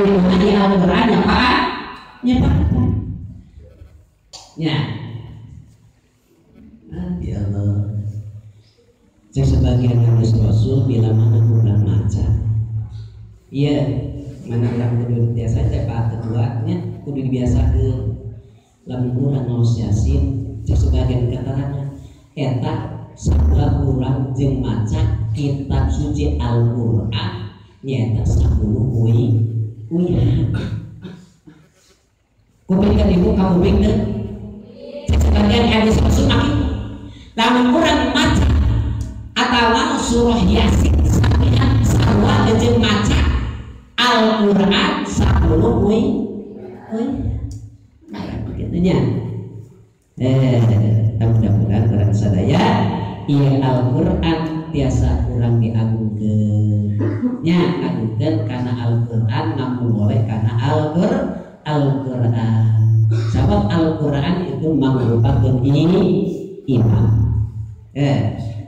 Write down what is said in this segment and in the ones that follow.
Kaditu di Al-Qur'an nyapaan? Nyapaan. Nya. Ya Allah. Cek sebagian hadis Rasul bila mana kurang maca. Iya, mana urang kudu biasa teh pak keduanya kudu dibiasakeun. Lamun urang ngaos Yasin, cek sebagian keterangan eta sabab urang jeung maca kitab suci Al-Qur'an nyaeta 10 uihan. Kuping kan ibu kakuping teh. Cek sebagian hadis Rasul makin lamun urang maca atawa surah Yasin samian sarua jeung maca Al-Qur'an 10 uihan. Kitu nya. Mudah-mudahan urang sadaya ieu Al-Qur'an tiasa urang diagungkeun. Nya agungkeun kana Al-Qur'an ngamumule kana Al-Qur'an. Sabab Al-Qur'an itu mangrupakeun iman.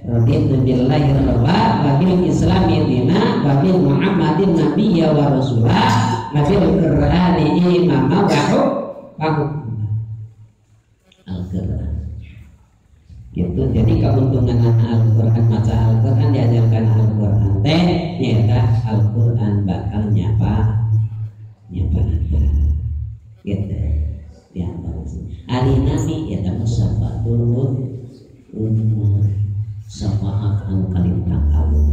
Raditu billahi rabba wa bil islami dina wa bil muhammadin nabiyya wa rasulah wa bil qur'ani imama wa hukma. Al-Qur'an. Gitu. Jadi keuntungan Al-Qur'an, maca Al-Qur'an, diajarkan Al-Qur'an teh nyaeta Al-Qur'an bakal nyapa nyapa gitu. Di antara ari nabi eta mah syafaatun umum, syafaat anu kalintang alus.